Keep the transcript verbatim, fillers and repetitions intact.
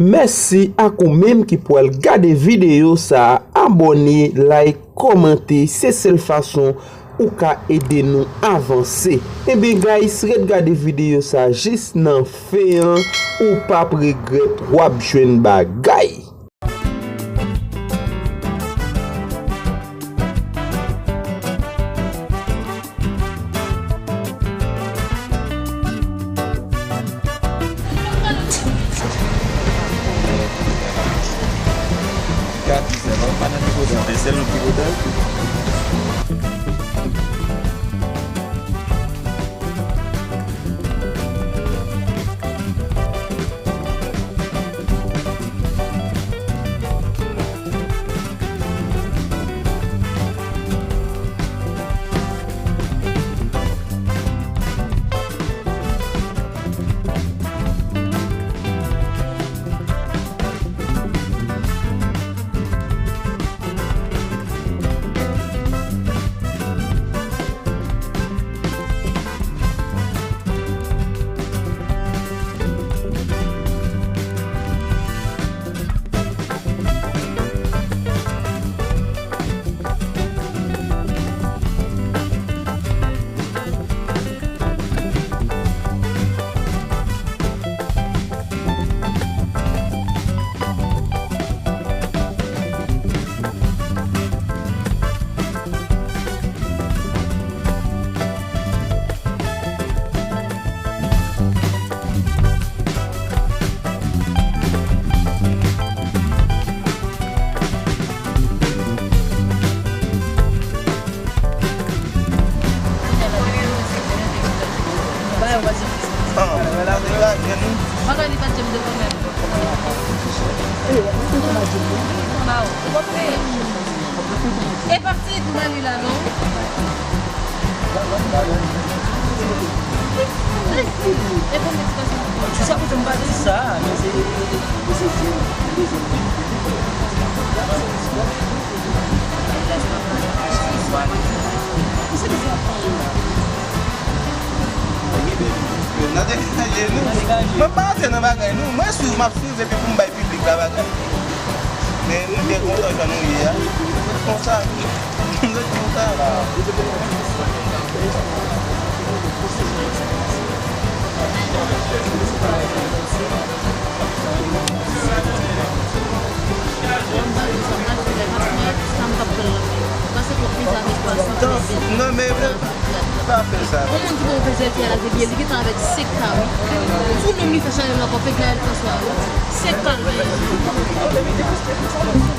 Mèsi ak ou menm ki pral gade videyo sa a. Abòne, like, kòmante, se sèl fason ou ka ede nou avanse. Enben guys, ret gade videyo sa a jis nan fen an, ou p ap regrèt, w ap jwenn bagay. Gad, se pa nan nivo sa, men se nan nivo sa. Bagay li pa t janm devan menm. Ou konn ba ou. Ou konn peye. E pa ti pou ba li la non. E konbyen ti pase? Ti sa pou te m pa di sa, men se, se, se, se, Mwen pa antre nan bagay nou. Mwen swiv, m ap swiv epi pou m bay piblik la bagay. Men nou byen kontan jan nou ye a. Nou ret konsa. Nou ret konsa. Non, men pa fè sa. Yon moun ki gen yon pèsèl ki al avèk li, li gentan avèk senk ka, wi. Sou nonm li fè chanèl ankò, fè Gaël François, wi. Senk ka l genyen.